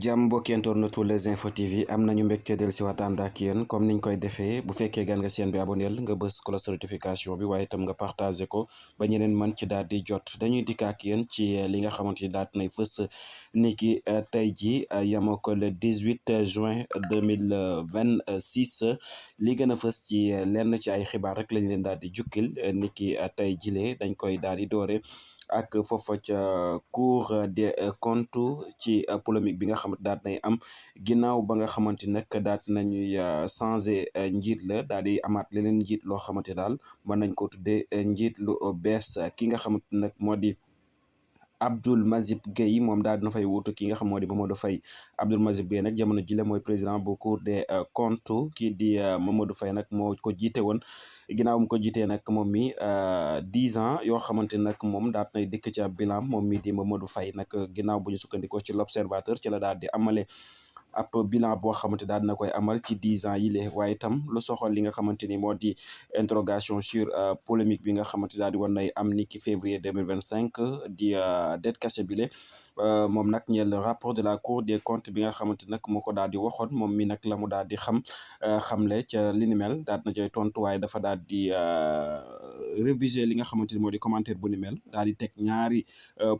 jàmm mbokki internetu Les Infos TV am nañu mbégte del si waat ànd ak yéen comme niñ koy defee bu fekkee gan nga seen bi aboneel nga bës cloche notification bi waaye itam nga partagé ko ba ñeneen mën ci daal di jot dañuy dikk ak yéen ci li nga xamante ni daal nay fës ni ki tey ji yemoo ko le 18 juin 2026 li gën a fës ci lenn ci ay xibaar rek lañ leen daal di jukkil ni ki tey jilee dañ koy daal di doore ak foofa ca cour des comptes ci polémique bi nga xamante daal nay am ginnaaw ba nga xamante nag daal nañuy changé njiit la daal di amaat leneen njiit loo xamante daal mën nañ ko tuddee njiit lu bees ki nga xamante nag moo di Abdoul Mazib Gueye moom daal dina fay wuutu ki nga xam moo di Mamadou Faye Abdoul Mazib Gueye nag jamono jile mooy président bu cour des comptes kii di Mamadou Faye nag moo ko jiite woon ginnaaw mu ko jiitee nag moom mi 10 ans yoo xamante nag moom daal nay dikk ci ab bilan moom mi di Mamadou Faye nag ginnaaw bu ñu sukkandikoo ci l'observateur ci la daal di amale ab bilan boo xamante daal dina koy amal ci 10 ans yi lee waaye itam lu soxal li nga xamante ni moo di interrogation sur polémique bi nga xamante daal di war nay am ni ki février 2025 di det kase bi le moom nag ñeel rapport de la cour des comptes bi nga xamante nag moo ko daal di waxoon moom mi nag la mu daal di xamle ca li ni mel daal na cay tontu waaye dafa daal di réviser li nga xamante ni moo di commentaire bu ni mel daal di teg ñaari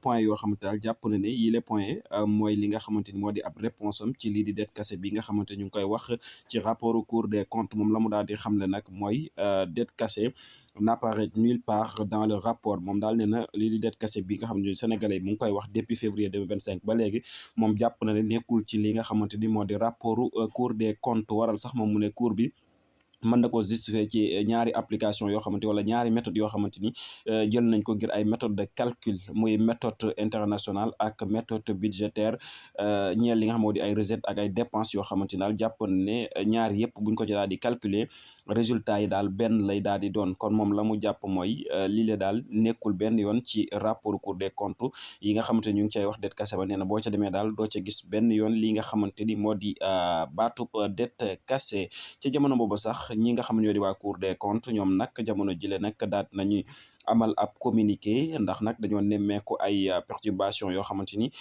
point yoo xamante daal jàpp na ne yile point mooy li nga xamante ni moo di ab réponse am ci lii di det kase bi nga xamante ñu ngi koy wax ci rapport cour des comptes moom la mu daal di xamle nag mooy det kase n'apparaît nulle part dans le rapport moom daal nee na lii di det kase bi nga xam ne sénégalais mu ngi koy wax depuis février 2025 ba léegi moom jàpp na ne nekkul ci li nga xamante ni moo di rapport cour des comptes waral sax moom mu ne cour bi mën na ko justifier ci ñaari application yoo xamante wala ñaari méthode yoo xamante ni jël nañ ko ngir ay méthode de calcul muy méthode internationale ak méthode budgétaire ñeel li nga xam moo di ay recettes ak ay dépenses yoo xamante ni daal jàpp ne ñaar yëpp buñ ko ci daal di calculer résultat yi daal benn lay daal di doon kon moom la mu jàpp mooy lii la daal nekkul benn yoon ci rapport Cour des comptes yi nga xamante ni ñu ngi cay wax det kase ba nee na boo ca demee daal doo ca gis benn yoon li nga xamante ni moo di baatub det kase ci jamono boobu sax ñi nga xam ñoo di waa Cour des comptes ñoom nag jamono jile nag daat nañuy amal ab communiqué ndax nag dañoo nemmeeku ay perturbation yoo xamante ni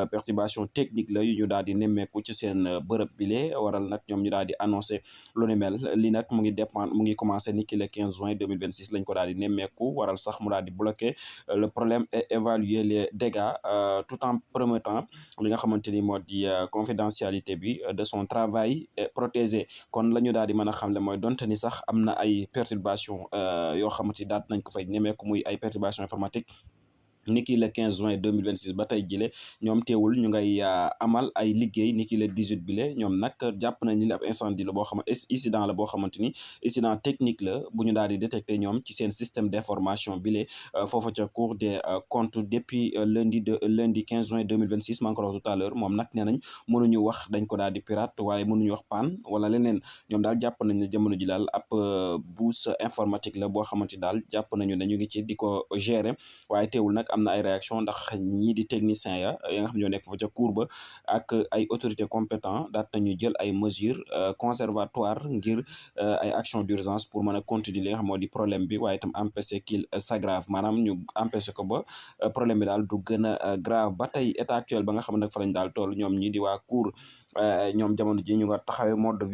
perturbation technique la yu ñu daal di nemmeeku ci seen bërëb bile waral nag ñoom ñu daal di annoncé lu ni mel li nag mu ngi commencé ni ki le 15 juin 2026 lañ ko daal di nemmeeku waral sax mu daal di bloqué le problème et évaluer les dégâts tout en promettant li nga xamante ni moo di confidentialité bi de son travail protégé kon la ñu daal di mën a xamle mooy donte ni sax am na ay perturbation yoo xamante ni daal nañ ko fay nemmeeku muy ay perturbation informatique niki le 15 juin 2026 ba tey jile ñoom teewul ñu ngay amal ay liggéey niki le 18 bile ñoom nag jàpp nañ ni ab incendie la boo xam incident la boo xamante ni incident technique la bu ñu daal di détecté ñoom ci seen système d'information bile foofu ca Cour des comptes depuis lundi 15 juin 2026 maa ngi ko wax tout à l'heure moom nag nee nañ mënuñu wax dañ ko daal di pirate waaye mënuñu wax panne wala leneen ñoom daal jàpp nañ ne jamono ji daal ab bouse informatique la boo xamante daal jàpp nañu ne ñu ngi ci di ko gérer waaye teewul nag am na ay réaction ndax ñii di technicien ya nga xam ñoo nekk foofu ca cour ba ak ay autorités compétents daat nañu jël ay mesures conservatoires ngir ay actions d'urgence pour mën a continuer li nga xam moo di problème bi waaye itam empêcher qu'il s'aggrave maanaam ñu empêcher ko ba problème bi daal du gën a grave ba tey état actuel ba nga xam ne nag fa lañ daal toll ñoom ñii di waa cour ñoom jamono ji ñu nga taxawee mode de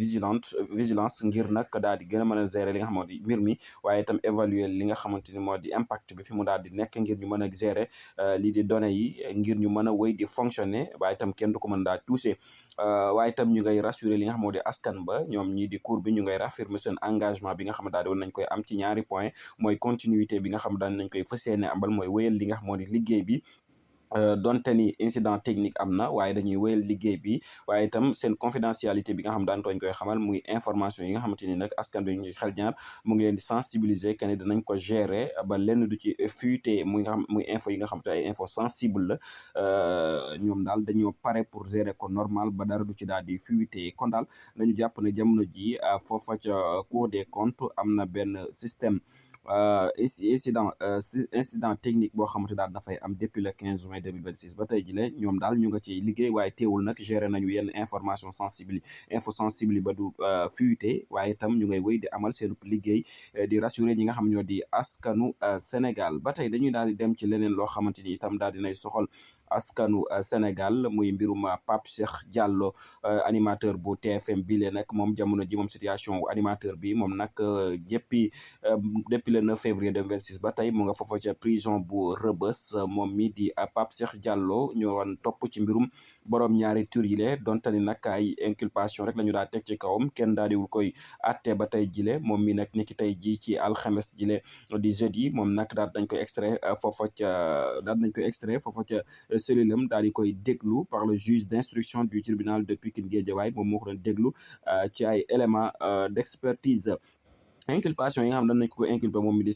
vigilance ngir nag daal di gën a mën a gérer li nga xam moo di mbir mi waaye itam évaluer li nga xamante ni moo di impact bi fi mu daal di nekk ngir ñu mën a gérer lii di données yi ngir ñu mën a wéy di fonctionner waaye itam kenn du ko mën daa toucher waaye itam ñu ngay rassurer li nga xam moo di askan ba ñoom ñii di cour bi ñu ngay raffirmer seen engagement bi nga xam ne daal di woon nañ koy am ci ñaari point mooy continuité bi nga xam daal nañ koy fas yéene ambal mooy wéyal li nga xam moo di liggéey bi donte ni incident technique am na waaye dañuy wéyal liggéey bi waaye itam seen confidentialité bi nga xam daan tooñ koy xamal muy information yi nga xamante ni nag askan bi ñu xel ñaar mu ngi leen di sensibiliser que ne danañ ko gérer ba lenn du ci fuité muy nga xam muy info yi nga xamante ay info sensible la ñoom daal dañoo pare pour gérer ko normal ba dara du ci daal di fuité kon daal nañu jàpp ne jamono ji foofa ca Cour des comptes am na benn système incident technique boo xamante daal dafay am depuis le 15 juin 2026 ba tey jile ñoom daal ñu nga ciy liggéey waaye teewul nag gérer nañu yenn info sensible ba du fuité waaye itam ñu ngay wéy di amal seen liggéey di rassurer ñi nga xam ñoo di askanu Sénégal ba tey dañuy daal di dem ci leneen loo xamante ni itam daal dinay soxal askanu Sénégal muy mbirum Pape Cheikh Diallo animateur bu TFM bile nag moom jamono ji moom situation animateur bi moom nag depuis depuis le 9 février 2026 ba tey mu nga foofa ca prison bu Rebeuss moom mi di Pape Cheikh Diallo ñëwoon topp ci mbirum borom ñaari tur yi le donte ni nag ay inculpation rek la ñu daa teg ci kawam kenn daal diwul koy atte ba tey jile moom mi nag niki tey ji ci alxames jile di jeudi moom nag daal dañ koy extrait foofa ca daal dañ koy extrait foofa ca cellule am daal di koy déglu par le juge d'instruction du tribunal de Pikine Guédiawaye moom moo ko doon déglu ci ay éléments d'expertise. Inculpation yi nga xam ne dañ nañ ko inculpé moom mi di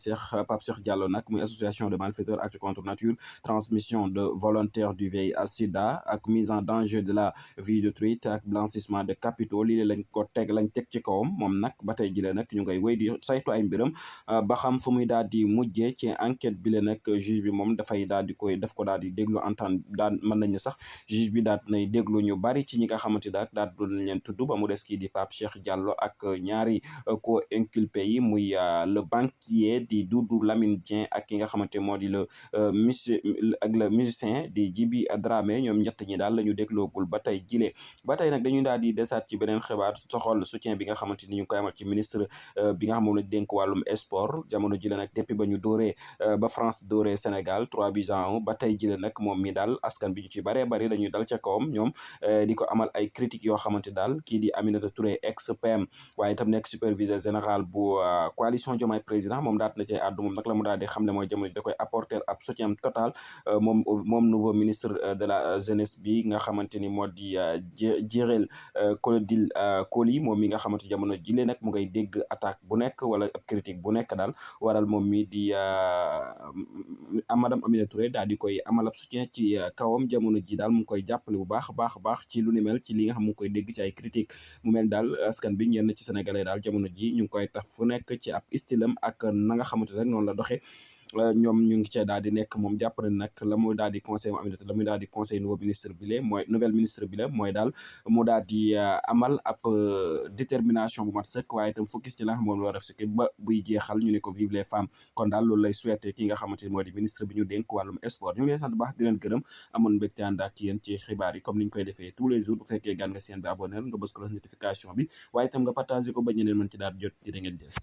Pape Cheikh Diallo nag muy association de malfaiteurs acte contre nature transmission de volontaire du VIH/SIDA ak mise en danger de la vie d'autrui ak blanchissement de capitaux lii lañ ko lañ teg ci kawam moom nag ba tey jile nag ñu ngay wéy di saytu ay mbiram ba xam fu muy daal di mujjee ci enquête bi le nag juge bi moom dafay daal di koy daf ko daal di déglu entendre daan mën nañ ne sax juge bi daal nay déglu ñu bari ci ñi nga xamante daal doon leen tudd ba mu des kii di Pape Cheikh Diallo ak ñaari ko inculpé yi muy le banquier di Doudou Lamine Dieng ak ki nga xamante moo di le musicien di Djiby Dramé ñoom ñett ñi daal la ñu dégloogul ba tey jile ba tey nag dañuy daal di desaat ci beneen xibaar soxol soutien bi nga xamante ni ñu ngi koy amal ci ministre bi nga xam moom la dénk wàllum sport jamono jile nag depuis ba ñu dóoree ba France dóoree Sénégal 3-1 ba tey jile nag moom mi daal askan bi ñu ci baree bari dañuy dal ca kawam ñoom di ko amal ay critiques yoo xamante daal kii di Aminata Touré ex PM waaye itam nekk superviseur général bu coalition Diomaye président moom daat na cay àddu moom nag la mu daal di xam ne mooy jamono da koy apporter ab soutien total moom nouveau ministre de la jeunesse bi nga xamante ni moo di Djibril Kodil Koli moom mi nga xamante jamono jile nag mu ngay dégg attaque bu nekk wala ab critique bu nekk daal waral moom mi di madame Aminata Touré daal di koy amal ab soutien ci kawam jamono ji daal mu ngi koy jàppale bu baax baax ci lu ni mel ci li nga xam mu ngi koy dégg ci ay critique mu mel daal askan bi ñenn ci sénégalais daal jamono ji ñu ngi koy taf fu nekk ci ab stylam ak na nga xamante rek noonu la doxee ñoom ñu ngi cee daal di nekk moom jàpp na nag la mu daal di conseil moom Aminata la muy daal di conseil nouveau ministre bi la mooy nouvelle ministre bi la mooy daal mu daal di amal ab détermination bu mat sëkk waaye itam focus ci la nga xam moom la def si ba buy jeexal ñu ne ko vive les femmes kon daal loolu lay souhaité ki nga xamante ni moo di ministre bi ñu dénk wàllum sport ñu ngi leen sant baax di leen gërëm amoon mbégte ànd ak yéen ci xibaar yi comme ni ñu koy defee tous les jours bu fekkee gan nga seen bi abonné nga bës ko la notification bi waaye itam nga partagé ko ba ñeneen mën ci daal jot jërë ngeen jëf